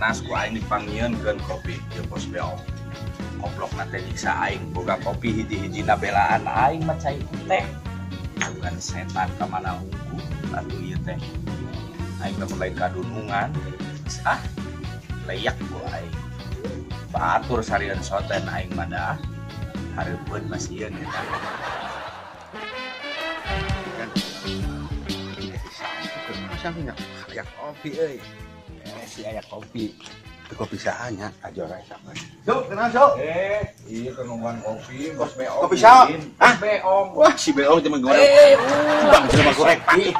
Panas ku aing dipanggieunkeun kopi ieu Bos Beong. Koplokna teh nyiksa aing boga kopi hiji-hijina belaan aing mah cai teh. Bukan setan ka mana unggul atuh ieu teh. Aing lamun lain kadunungan. Ah, layak ku aing. Batur sarian soten aing mah dah. Hareupeun masieun eta. Kan. Nya aya kopi euy. Si aya kopi. Itu kopi saha nya ajora eta mah. Sok, kenal sok. Iya kenungan kopi, Bos Beong. Kopi saha? Hah? Beong. Wah, si Beong teh mah goreng. Bang jelema goreng patik.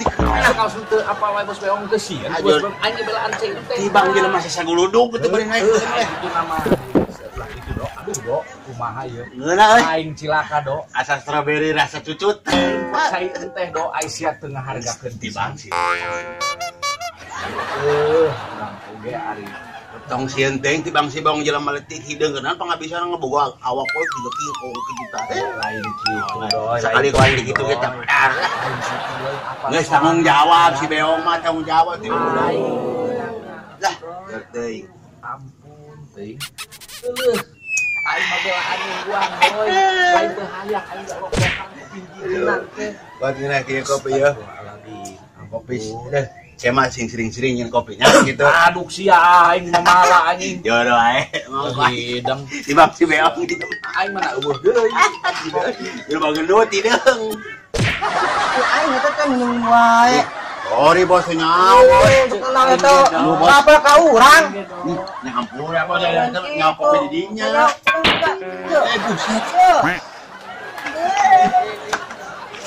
Langsung teu apa wae Bos Beong teh sieun. Bos Beong aing belaan cai teh. Tibang jelema sasaguludug teh bari naik. Itu nama setelah itu dok. Aduh dok, kumaha ieu? Ngeunah euy. Aing cilaka dok. Asa strawberry rasa cucut. Cai teh dok, ai sia teu ngahargakeun tibang sih. Urang oge ari tong sieun teh tibang si Beong jelema leutik hideung geunaan pangabisan ngeboga awak poe tiga kilo kitu teh. Lain kitu doi. Sakali ku aing kitu ge teh. Geus tanggung jawab si Beong mah tanggung jawab ti. Lah, teuing. Ampun teuing. Leuh. Aing mah belaan nungguan doi. Lain teu hayang aing rokok-rokokan pinggireun teh. Buat ngeunah kieu kopi yeuh. Kopi deh. Saya mah sing sering-sering nyen kopinya gitu. Aduk sia aing mah anjing. Jodoh ae. Hideng. Tibang si Beong gitu. Aing mah eueuh deui. Jelema gendut hideung. Aing eta teh minum wae. Sorry bos nyawa. Kenal eta. Apa ka urang? Nya hampura bos ya nyawa kopi di dinya. Buset.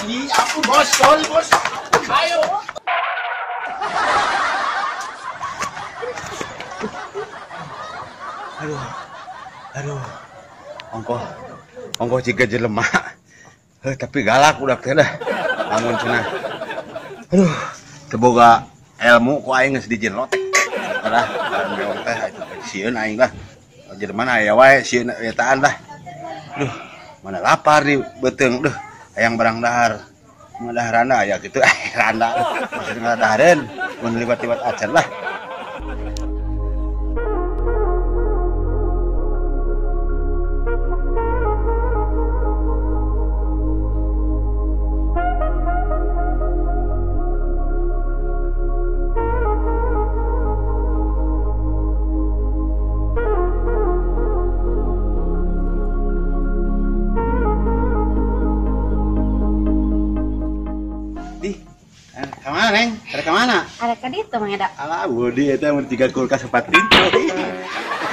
Ih, ampun bos, sorry bos. Ayo. Aduh, aduh, ongkoh, ongkoh jiga jelema. Tapi galak udah teh dah. Lamun cenah. Aduh, teu boga ilmu ku aing geus dijieun lotek. Lah, beong teh sieun aing lah. Jelema aya wae sieun etaan lah. Aduh, mana lapar di beuteung duh, hayang barang dahar. Mun dahar randa aya kitu, randa. Maksudna dahareun, mun liwat-liwat acan lah. Kemana, Neng? Ada kemana? Ada ke ditu, Mang Eda. Alah, bodi eta mun 3 kulkas 4 pintu.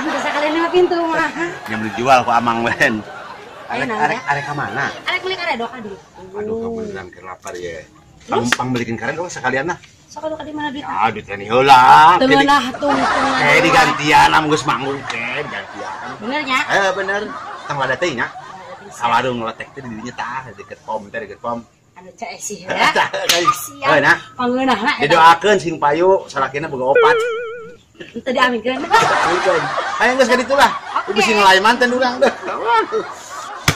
Bisa kalian 5 pintu mah. Yang dijual ku Amang Ben. Arek arek ka mana? Arek beli karedok ka ditu. Aduh, kamu beneran keur lapar ye. Pang belikin karedok sekalian lah. Sok ka di mana duitna? Ah, duitna ni heula. Teu ngeunah tungtungan. Digantian am geus manggung ke, digantian. Bener nya? Bener. Tang lada teh nya. Sawarung letek teh di dinya tah deket pom teh deket pom. Anu cek sih ya. Siap. Nah, pangeunahna eta. Didoakeun sing payu salakina boga opat. Teu diamikeun. Diamikeun. Hayang geus ka ditu lah. Bisi ngelaiman teh urang deh.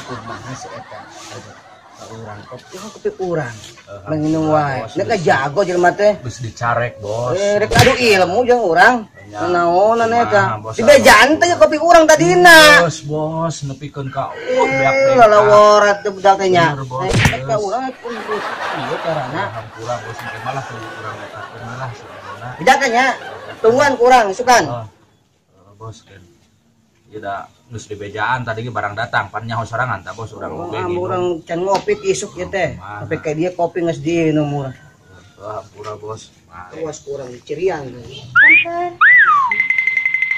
Kumaha si eta? Aduh, ka urang kopi, kopi urang. Minum wae. Nek jago jelema teh. Geus dicarek, Bos. Rek adu ilmu jeung urang. Naonan eta? Dibejaan teh kopi urang tadina. Bos, bos, nepikeun ka beak-beak. Lalaworat teh budak teh nya. Eta urang ieu carana. Hampura bos engke malah ku urang eta malah sebenarna. Budak teh nya. Tungguan kurang isukan. Bos kan. Ieu da geus dibejaan tadi ge barang datang pan nyaho sorangan tah bos urang oge nginum. Urang can ngopi isuk ieu teh. Tapi kayak dia kopi geus diinum urang. Hampura bos. Awas kurang cirian. Punten.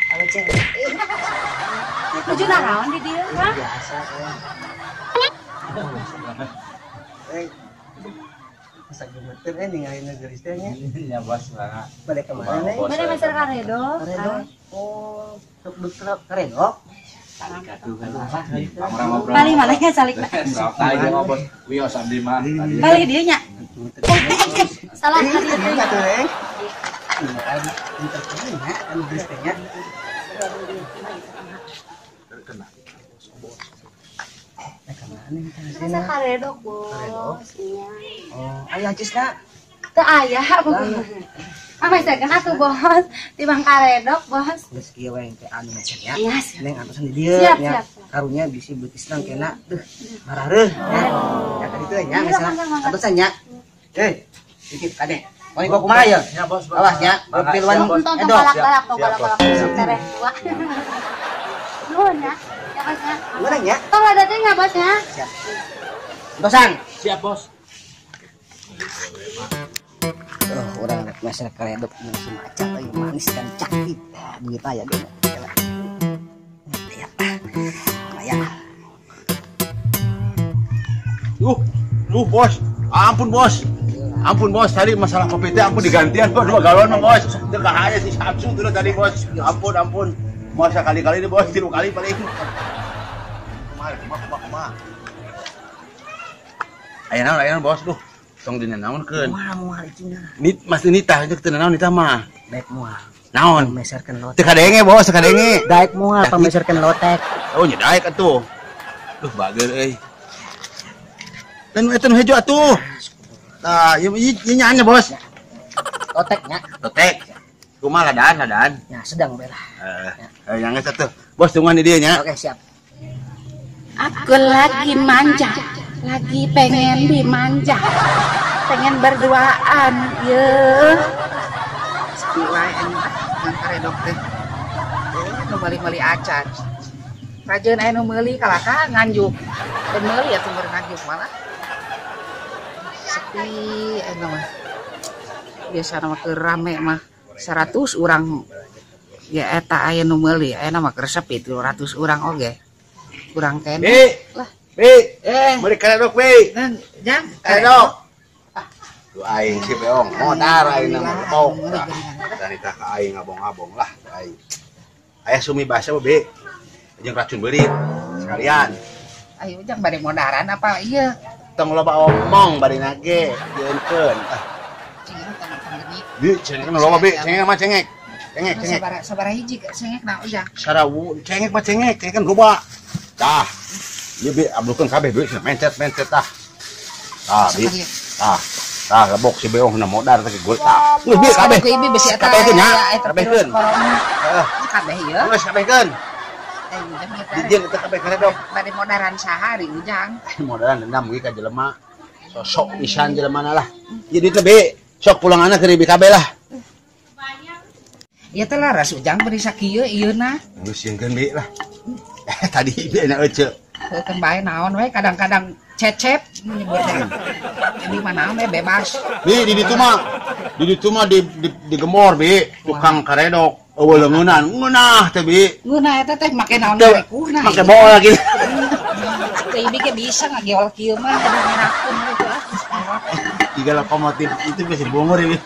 Halo cewek. Nuju naraon di dieu, Kang? Biasa saya. Masa gemeter ningali geus teh nya. Nya bos lah. Balik ke mana nih? Bade meser karedok. Karedok. Oh, sok dokter karedok. Paling mana nya salik. Kali jeung bos. Wios abdi mah. Kali dieu nya. Salah ka dieu teh. Atuh, Neng. Nya anu geus teh nya. Masa karedok, Bos. Iya. Oh, aya cisna? Teu aya, Pameserkeun atuh bos, tibang karedok bos. Geus kieu we teh anu meser nya. Neng antosan di dieu nya. Karunya bisi beutisna kena teuh marareuh nya. Ya tadi teh nya geus antosan nya. Eh, dikit kade. Moni kok kumaha ya? Nya bos. Awas nya, piluan edok. Balak-balak balak-balak tereh dua. Nuhun ya. Ya bos nya. Nuhun nya. Tong ada teh nya bos nya. Siap. Antosan. Siap bos. Oh, orang rek meser karedok jeung si macan euy manis dan cantik. Duit aya ge. Ya. Aya. Duh bos. Ampun bos. Ampun bos, tadi masalah kopi teh ampun digantian bos 2 galon mah bos. Teu kahaya si Samsu tuh tadi bos. Ampun ampun. Masa kali-kali ini bos 3 kali paling. Kumaha kumaha. Aya naon bos duh. Tong dina naonkeun. Moal moal icingna. Nit Mas Nita teu naon nita mah. Daek moal. Naon? Pameserkeun lotek. Teu kadenge bos, teu kadenge. Daek moal pameserkeun lotek. Oh nya daek atuh. Duh bager euy. Dan eta nu hejo atuh. Nah, ieu nyaannya bos. Lotek nya. Lotek. Kumaha ladaan ladaan. Ya sedang we lah. Heeh, yang geus atuh. Bos tungguan di dieu nya. Oke, siap. Aku lagi manja. Lagi pengen dimanja, pengen berduaan, ye. Sepi wae anu ngan karedok teh. Nu meuli-meuli acan. Rajeun aya nu meuli kalaka nganjuk. Teu meuli atuh meureun nganjuk malah. Sepi anu mah. Biasana mah keur rame mah 100 urang ya eta aya nu meuli, ayeuna mah keur sepi 300 urang oge. Kurang keneh lah. Bi, meuli karedok bi. Jang, karedok. Duh aing si beong, modar aing mah bong. Dan itah ka aing ngabong-ngabong lah aing. Aya sumi basa bi. Jeung racun beurit sekalian. Ayo jang bade modaran apa ieu? Tong loba omong bari nage, jieunkeun. Ah. Bi, cengek loba bi, cengek mah cengek. Cengek, cengek. Sabaraha hiji cengek na ujang. Sarawu, cengek mah cengek, cengek kan loba. Tah. Ieu bi ablukeun kabeh duit mencet-mencet tah. Tah bi. Tah. Tah lebok si beong na modar teh gol tah. Geus bi kabeh. Besi eta. Kabehkeun nya. Kabehkeun. Heeh. Kabeh ieu. Geus kabehkeun. Dijieun eta kabeh karedok. Bade modaran saha ari ujang? Modaran dendam ge ka jelema. Sosok pisan jelemana lah. Ieu duit bi. Sok pulanganna keur bi kabeh lah. Ieu teh laras ujang beri sakieu ieuna. Geus sieunkeun bi lah. Tadi bi nya euceu. Heukeun bae naon we kadang-kadang cecep menyebutnya. Jadi mana we bebas. Bi di ditu mah digemor bi tukang karedok eueuh leungeunnan ngeunah teh bi. Ngeunah eta teh make naon rekuna. Make bool lagi. Teh bi ge bisa ngageol kieu mah aduh ngerakeun we ah. Tiga lokomotif itu bisa bungur ini.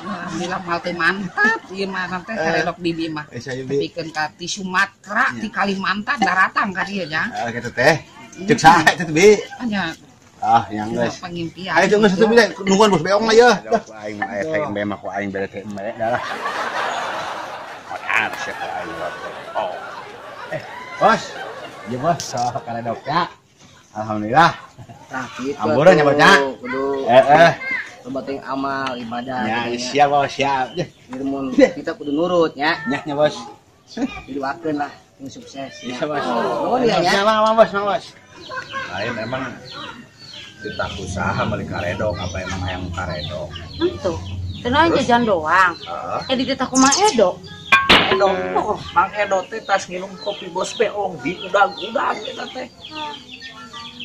Alhamdulillah mal teh mantap ieu mah teh karedok bibi mah. Tepikeun ka ti Sumatera, ti Kalimantan daratang ka dieu nya. Kitu teh. Ceuk saha eta teh bi? Nya. Ah, yang geus. Pangimpian. Ayo geus atuh bi nungguan bos beong mah yeuh. Ku aing mah aya teh embe mah ku aing bere teh embe dah lah. Modar sia ku aing. Oh. Bos. Ieu bos sok karedoknya. Alhamdulillah. Tah kitu. Amburan nya bos nya. Kudu. Heeh. Penting amal ibadah. Ya, siap bos, siap. Mun kita kudu nurut nya. Nya nya bos. Didoakeun lah sing sukses. Iya bos. Nuhun ya nya. Mang bos, mang bos. Lain emang kita usaha meuli karedok apa emang hayang karedok? Henteu. Teu jajan doang. Eh dititah ku Mang Edo. Edo. Mang Edo teh tas nginum kopi bos beong di udag-udag eta teh.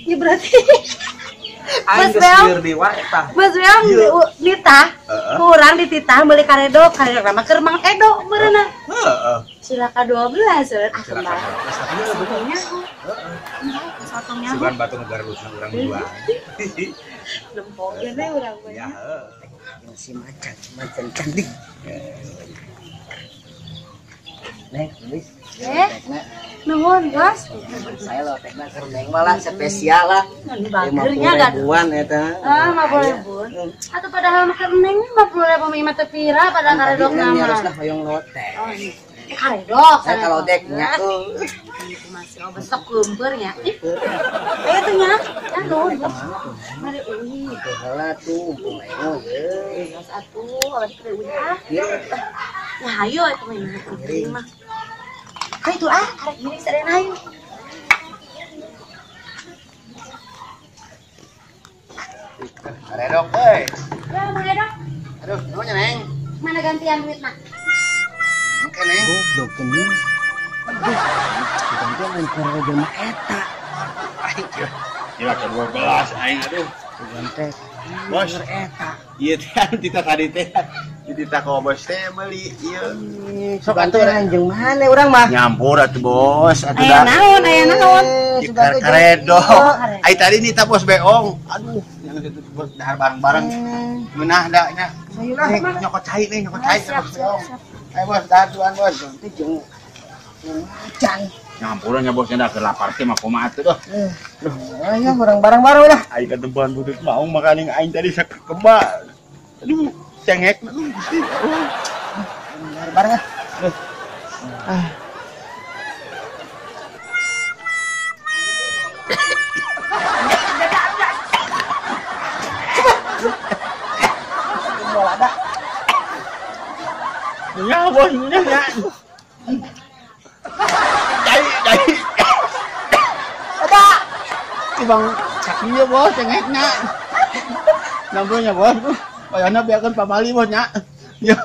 Ya berarti Bos Beong, Bos Beong nitah, kurang dititah beli karedok, karedok mah keur Mang Edo meureunna. Heeh. Silaka 12 ah kembali. Heeh. Sugan batu ngagarusna urang dua. Lempok ge urang mah. Ya heuh. Si macan, macan cantik. Neng, tulis. Nuhun, Bos. Saya lotekna keur neng malah spesial lah. Bagernya kan. 50 ribuan eta. Ah, 50 ribuan. Atuh padahal mah keur neng 50 ribu mah teu pira padahal karedokna mah. Haruslah hoyong lotek. Oh, karedok. Saya kalau deknya. Masih oh besok geumpeur nya. Ayo tuh nya. Ya nuhun. Mari uih. Heula tuh mumpung aya ye. Geus atuh awet teh uih ah. Ya hayo eta mah ieu mah. Hayu tuh ah, arek gini sadayana hayu. Karedok euy. Ya Mang Edok. Aduh, nuhun nya Neng. Mana gantian duitna? Engke Neng. Goblok teuing. Gantian lain keur jelema eta. Aing gila ke 12 aing aduh. Teh. Bos eta. Ieu teh tita tadi teh. Tita ka bos teh meuli ieu. Sok atuh anjing mana urang mah? Nyampur atuh bos atuh aya naon aya naon. Karedok. Ai tadi nita bos beong. Aduh, yang itu bos dahar bareng-bareng. Meunah da nya. Nyokot cai nih, nyokot cai bos beong. Ayo bos, dahar duaan bos. Teh jeung macan. Nyampuran nya bosnya dah kelapar teh mah kumaha atuh doh. Ayo urang bareng-bareng udah. Aing katempuhan butut maung makaning aing tadi sakekeba. Aduh, cengek aduh Gusti. Bareng ah. Ah. Nya bos, nya nya. Cai, cai. Ada. Bang sakieu bos cengekna. Namanya bos. Bayana biarkan pamali bos nya. Ya.